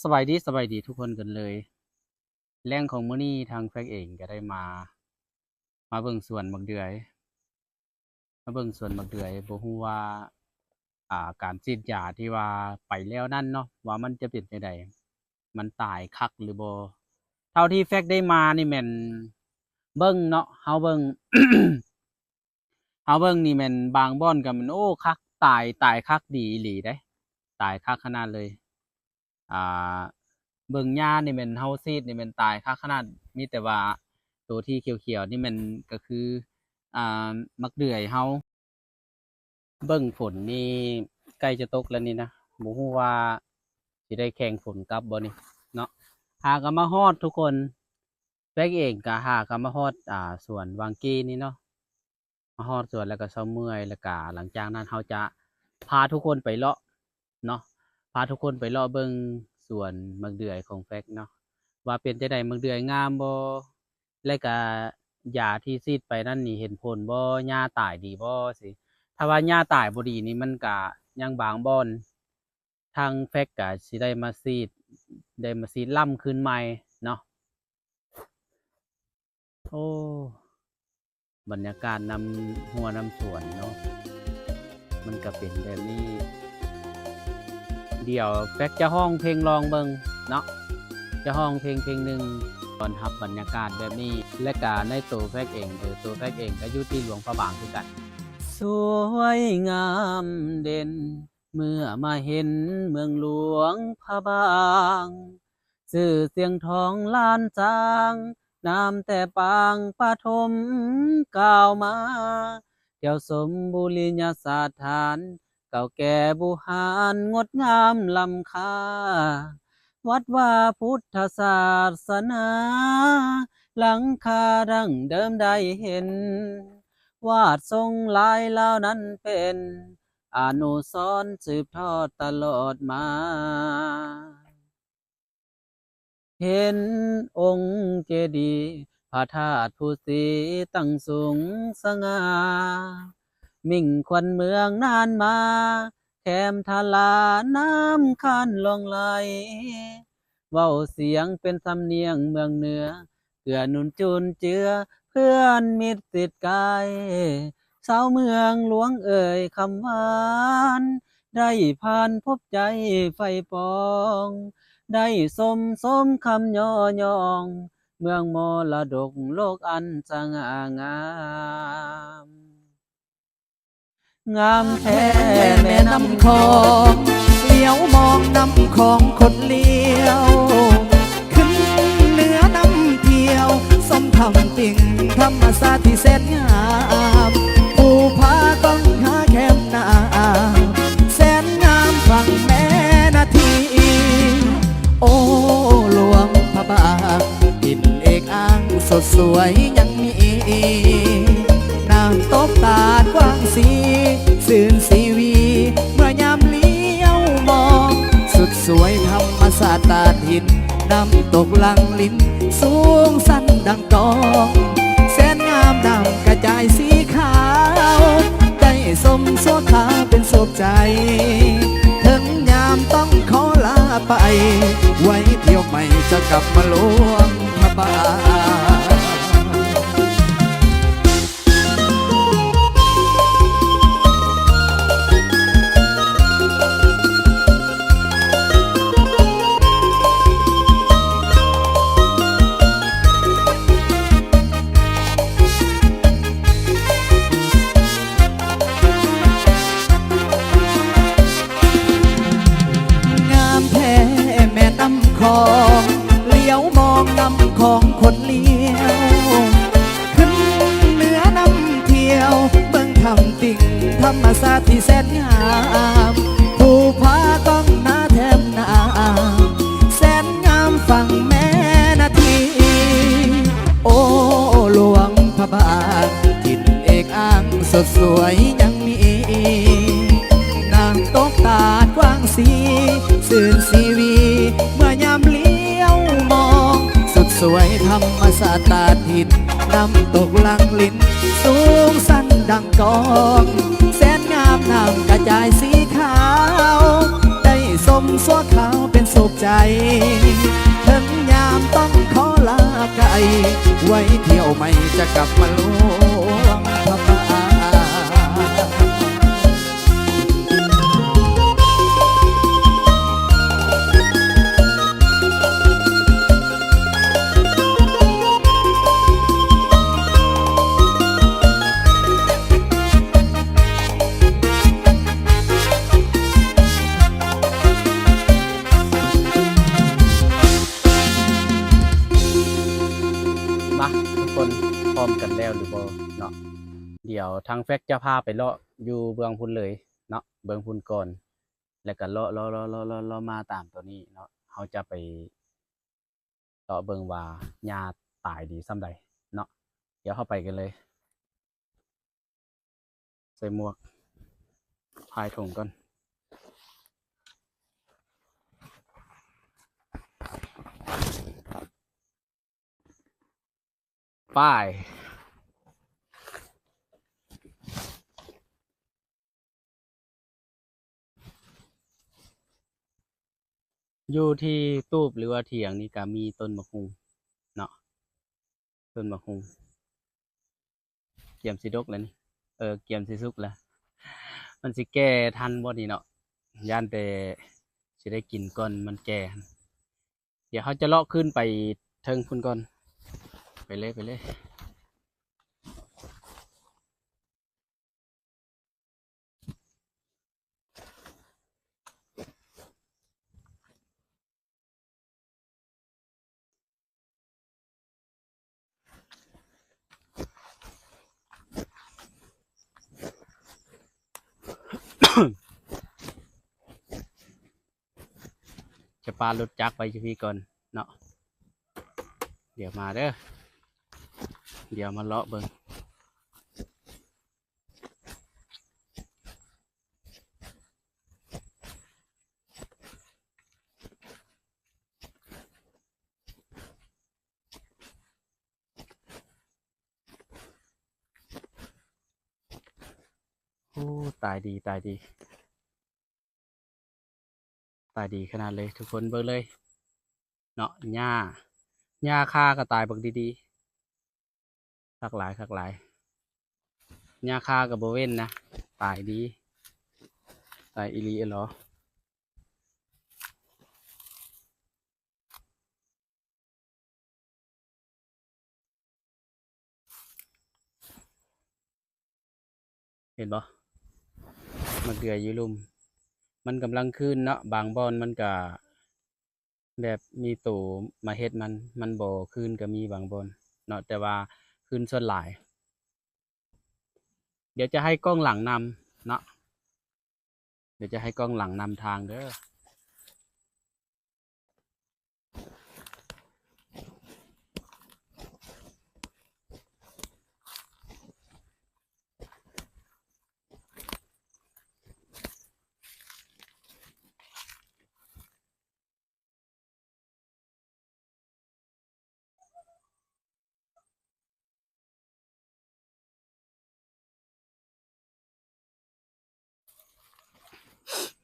ສະບາຍດີ ສະບາຍດີທຸກຄົນກັນເລີຍ. ແລງຂອງມື້ນີ້ທາງແຟກເອງກໍໄດ້ມາ ມາເບິ່ງສວນໝາກເດືອຍ ມາເບິ່ງສວນໝາກເດືອຍ. ບໍ່ຮູ້ວ່າ ອ່າ ການສີດຢາທີ່ວ່າໄປແລ້ວນັ້ນເນາະ ວ່າມັນຈະເປັນຈັ່ງໃດ ມັນຕາຍຄັກຫຼືບໍ່. ເທົ່າທີ່ແຟກໄດ້ມານີ້ແມ່ນເບິ່ງເນາະ ເຮົາເບິ່ງ ເຮົາເບິ່ງນີ້ແມ່ນບາງບ່ອນກໍແມ່ນ ໂອ້ ຄັກ ຕາຍ ຕາຍຄັກດີອີ່ຫຼີເດ້ ຕາຍຄັກຂະໜາດເລີຍ. ອ່າ ເບິ່ງຫຍ້ານີ້ແມ່ນເຮົາສີດນີ້ແມ່ນຕາຍຄັກຂະໜາດ ມີແຕ່ວ່າໂຕທີ່ຂຽວໆນີ້ແມ່ນ ກໍຄື ອ່າ ໝາກເດືອຍເຮົາ. ເບິ່ງຝົນນີ້ໃກ້ຈະຕົກແລ້ວນີ້ນະ ບໍ່ຮູ້ວ່າຊິໄດ້ແຂ່ງຝົນກັບບໍ່ນີ້ເນາະ. ຫາກໍມາຮອດທຸກຄົນ ແຟກເອງກໍຫາກໍມາຮອດ ອ່າ ສວນຫວ່າງກີ້ນີ້ເນາະ. ມາຮອດສວນແລ້ວກໍເຊົາເມື່ອຍ ແລ້ວກໍຫຼັງຈາກນັ້ນເຮົາຈະພາທຸກຄົນໄປເລາະເນາະ ພາທຸກຄົນໄປເລາະເບິ່ງສວນໝາກເດືອຍຂອງແຟກເນາະ ວ່າເປັນຈັ່ງໃດ ໝາກເດືອຍງາມບໍ່ ແລ້ວກໍຢາທີ່ສີດໄປນັ້ນນີ້ເຫັນຜົນບໍ່ ຫຍ້າຕາຍດີບໍ່ຊີ້. ຖ້າວ່າຫຍ້າຕາຍບໍ່ດີນີ້ ມັນກະຍັງບາງບ່ອນ ທາງແຟກກະຊິໄດ້ມາສີດ ໄດ້ມາສີດລ້ຳຄືນໃໝ່ເນາະ. ໂອ້ ບັນຍາກາດນຳຮົ້ວນຳສວນເນາະ ມັນກະເປັນແບບນີ້. ດຽວແຟກຈະຮ້ອງເພງລອງເບິ່ງເນາະ ຈະຮ້ອງເພງເພງໜຶ່ງ ຕ້ອນຮັບບັນຍາກາດແບບນີ້. ແລະກະໃນໂຕແຟກເອງ ເອີ ໂຕແຟກເອງກະຢູ່ທີ່ຫຼວງພະບາງຄືກັນ. ສວຍງາມເດັ່ນ ເມື່ອມາເຫັນເມືອງຫຼວງພະບາງ ຊື່ສຽງທອງລ້ານຊ້າງ ນາມແຕ່ປາງປະຖົມກ່າວມາ ທ່ຽວຊົມບູລິຍະສະຖານ ເກົ່າແກ່ບູຮານງົດງາມລ້ຳຄ່າ ວັດວາພຸດທະສາສະໜາ ຫຼັງຄາດັ້ງເດີມໄດ້ເຫັນ ວາດຊົງລາຍລາວນັ້ນເປັນ ອະນຸສອນສືບທອດຕະຫຼອດມາ. ເຫັນອົງເຈດີພະທາດພູສີຕັ້ງສູງສະຫງ່າ ມິ່ງຂວັນເມືອງນານມາ ແຄມທາລານ້ຳຄານລ່ອງໄຫຼ ເວົ້າສຽງເປັນສຳນຽງເມືອງເໜືອ ເກື້ອໜູນຈູນເຈືອເພື່ອນມິດຊິດໃກ້ ຊາວເມືອງຫຼວງເອີຍຄຳຫວານ ໄດ້ຜ່ານພົບໃຈໃຝ່ປອງ ໄດ້ຊົມຊົມຄຳຍໍຍ້ອງ ເມືອງມໍລະດົກໂລກອັນສະຫງ່າງາມ. ງາມແທ້ແມ່ນ້ຳຂອງ ຫຼຽວມອງນ້ຳຂອງຄົນຫຼຽວ ຂຶ້ນເໜືອນ້ຳທ່ຽວ ຊົມຖ້ຳຕິ່ງທຳມະຊາດທີ່ແສນງາມ ພູຜາກ້ອງຫາແຄມນ້ຳ ແສນງາມຝັ່ງແມ່ນາທີ ໂອ້ ຫຼວງພະບາງ ຖິ່ນເອກອ້າງສົດສວຍຍັງມີ ນ້ຳຕົກຕາດກວ້າງສີ ຊື່ນຊີວີ ເມື່ອຍາມຫຼຽວມອງ ສຸດສວຍທຳມະຊາດຕາດຫີນ ນ້ຳຕົກຫຼັ່ງລິນສູງຊັນດັ່ງກອງ ແສນງາມນ້ຳກະຈາຍສີຂາວ ໄດ້ຊົມຊົ່ວຄາວເປັນສຸກໃຈ ເຖິງຍາມຕ້ອງຂໍລາໄປ ໄວ້ທ່ຽວໃໝ່ຈະກັບມາຫຼວງພະບາງ. ງາມແທ້ແມ່ນ້ຳຂອງ ຫຼຽວມອງນ້ຳຂອງຄົນຫຼຽວ ຂຶ້ນເໜືອນ້ຳທ່ຽວ ເບິ່ງຖ້ຳຕິ່ງທຳມະຊາດທີ່ແສນງາມ ພູຜາກ້ອງໜາແຖມນ້ຳ ແສນງາມຝັ່ງແມ່ນາທີ ໂອ້ ຫຼວງພະບາງ ຖິ່ນເອກອ້າງສົດສວຍຍັງມີ ນ້ຳຕົກຕາດກວ້າງສີ ຊື່ນຊີວີ ເມື່ອຍາມຫຼຽວມອງ ສຸດສວຍທຳມະຊາດຕາດຫີນ ນ້ຳຕົກຫຼັ່ງລິນສູງຊັນດັ່ງກອງ ແສນງາມນ້ຳກະຈາຍສີຂາວ ໄດ້ ສົມຊົ່ວຄາວເປັນສຸກໃຈ ເຖິງຍາມຕ້ອງຂໍລາໄກ ໄວ້ທ່ຽວໃໝ່ຈະກັບມາລວມພະບາມາ ທຸກຄົນ ພ້ອມກັນແລ້ວຫຼືບໍ່ເນາະ? ດຽວທາງແຟກຈະພາໄປເລາະຢູ່ເບື້ອງພຸ້ນເລີຍເນາະ, ເບື້ອງພຸ້ນກ່ອນ ແລ້ວກະເລາະ ເລາະ ເລາະ ເລາະ ເລາະ ເລາະມາຕາມໂຕນີ້ເນາະ. ເຮົາຈະໄປເລາະເບິ່ງວ່າຫຍ້າຕາຍດີສ່ຳໃດເນາະ. ດຽວເຮົາໄປກັນເລີຍ. ໃສ່ໝວກ ພາຍຖົງກ່ອນ. ໄປ ຢູ່ທີ່ຕູບ ຫຼືວ່າຖຽງນີ້ກະມີຕົ້ນໝາກຫຸ່ງເນາະ, ຕົ້ນໝາກຫຸ່ງກຽມຊິດົກແລ້ວນີ້ ເອີ ກຽມຊິສຸກແລ້ວ. ມັນຊິແກ່ທັນບໍ່ນີ້ເນາະ? ຢ້ານແຕ່ຊິໄດ້ກິນກ່ອນມັນແກ່. ດຽວເຮົາຈະເລາະຂຶ້ນໄປເທິງພຸ້ນກ່ອນ. ໄປເລີຍ ໄປເລີຍ. ຈະປາລົດຈັກໄປຢູ່ພີ້ກ່ອນເນາະ. ດຽວມາເດີ ດຽວມາເລາະເບິ່ງ. ໂອ້ ຕາຍດີ ຕາຍດີ ຕາຍດີຂະໜາດເລີຍ ທຸກຄົນເບິ່ງເລີຍເນາະ. ຫຍ້າ ຫຍ້າຄາກໍຕາຍບັກດີໆ. ຄັກຫຼາຍ ຄັກຫຼາຍ. ຫຍ້າຄາກໍບໍ່ເວັ້ນນະ ຕາຍດີ ຕາຍອີ່ຫຼີເອີຫຼໍ. ເຫັນບໍ່? ໝາກເດືອຢູ່ລຸ່ມ ມັນກຳລັງຄືນເນາະ. ບາງບ່ອນມັນກະແບບມີໂຕມາເຮັດມັນ ມັນບໍ່ຄືນກໍມີບາງບ່ອນເນາະ, ແຕ່ວ່າຄືນສ່ວນຫຼາຍ. ດຽວຈະໃຫ້ກ້ອງຫຼັງນຳເນາະ ດຽວຈະໃຫ້ກ້ອງຫຼັງນຳທາງເດີ.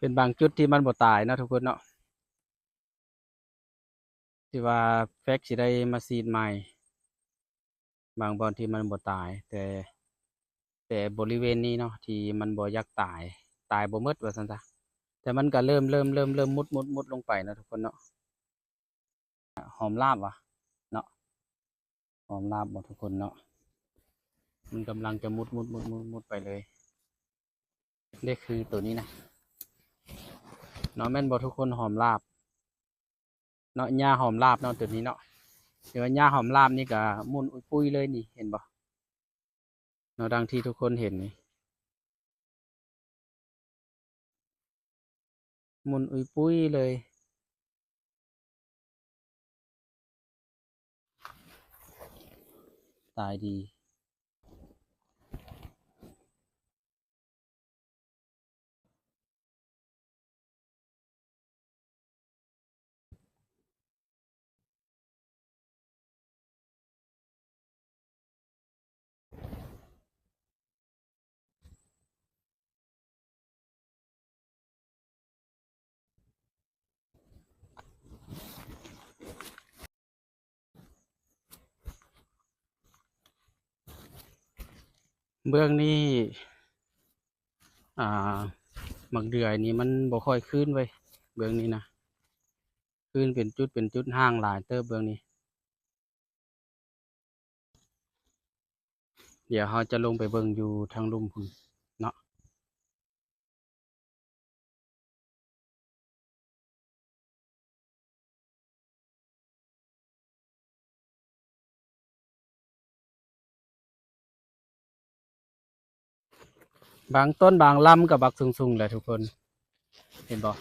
ເປັນບາງຈຸດທີ່ມັນບໍ່ຕາຍເນາະ ທຸກຄົນເນາະ. ທີ່ວ່າແຟກຊິໄດ້ມາຊີດໃໝ່ ບາງບ່ອນທີ່ມັນບໍ່ຕາຍ ແຕ່ ແຕ່ບໍລິເວນນີ້ເນາະ ທີ່ມັນບໍ່ຢາກຕາຍ ຕາຍບໍ່ໝົດວ່າຊັ້ນຊະ. ແຕ່ມັນກະເລີ່ມ ເລີ່ມ ເລີ່ມ ເລີ່ມມຸດ ມຸດ ມຸດລົງໄປເນາະ ທຸກຄົນເນາະ. ຫອມລາບຫວາເນາະ ຫອມລາບບໍ່ ທຸກຄົນເນາະ. ມັນກຳລັງຈະມຸດ ມຸດ ມຸດ ມຸດ ມຸດໄປເລີຍ. ເດ້ ຄືໂຕນີ້ນະເນາະ ແມ່ນບໍ່ທຸກຄົນ? ຫອມລາບເນາະ ຫຍ້າຫອມລາບເນາະ ໂຕນີ້ເນາະ. ເຫັນວ່າຫຍ້າຫອມລາບນີ້ກະໝຸ່ນອຸຍປຸ້ຍເລີຍນີ້ ເຫັນບໍ່ເນາະ? ດັ່ງທີ່ທຸກຄົນເຫັນນີ້ ໝຸ່ນອຸຍປຸ້ຍເລີຍ. ຕາຍດີ. ເ ເບື້ອງນີ້ ອ່າ ໝາກເດືອຍນີ້ມັນບໍ່ຄ່ອຍຄືນເວີ້ຍ ເບື້ອງນີ້ນະ ຄືນເປັນຈຸດເປັນຈຸດ ຮ້າງຫຼາຍເຕີບເບື້ອງນີ້. ດຽວເຮົາຈະລົງໄປເບິ່ງຢູ່ທາງລຸ່ມພຸ້ນເນາະ. ບາງຕົ້ນບາງລຳກໍບັກສູງໆແຫຼະທຸກຄົນ ເຫັນບໍ່?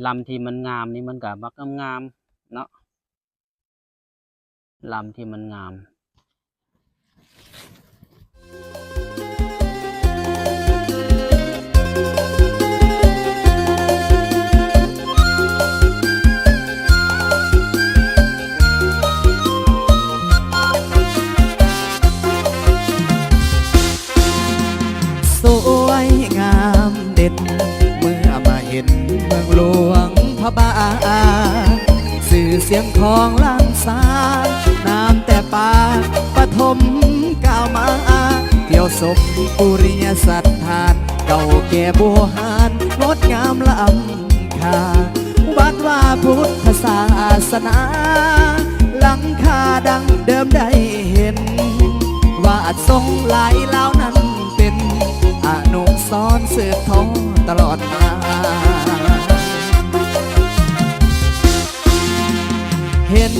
ລຳທີ່ມັນງາມນີ້ມັນກໍບັກງາມໆເນາະ. ລຳທີ່ມັນງາມ. ສວຍງາມເດັ່ນ ເມື່ອມາເຫັນເມືອງຫຼວງພະບາງ ຊື່ສຽງຂອງລ້ານຊານ ນາມແຕ່ປາງປະຖົມກ້າວມາ ທ່ຽວຊົມປຸລິຍະສັດຖານ ເກົ່າແກ່ບູຮານ ງົດງາມລ້ຳຄ່າ ວັດວາພຸດທະສາສະໜາ ຫຼັງຄາດັ້ງເດີມໄດ້ເຫັນ ວາດຊົງລາຍລາວນັ້ນເປັນ ອະນຸສອນສືບທອດຕະຫຼອດມາ. ເຫັນ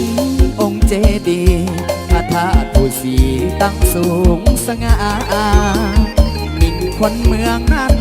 ອົງເຈດີ ພະທາດຜູ້ສີຕັ້ງສູງສະຫງ່າ ມິ່ງຂວັນເມືອງນັ້ນ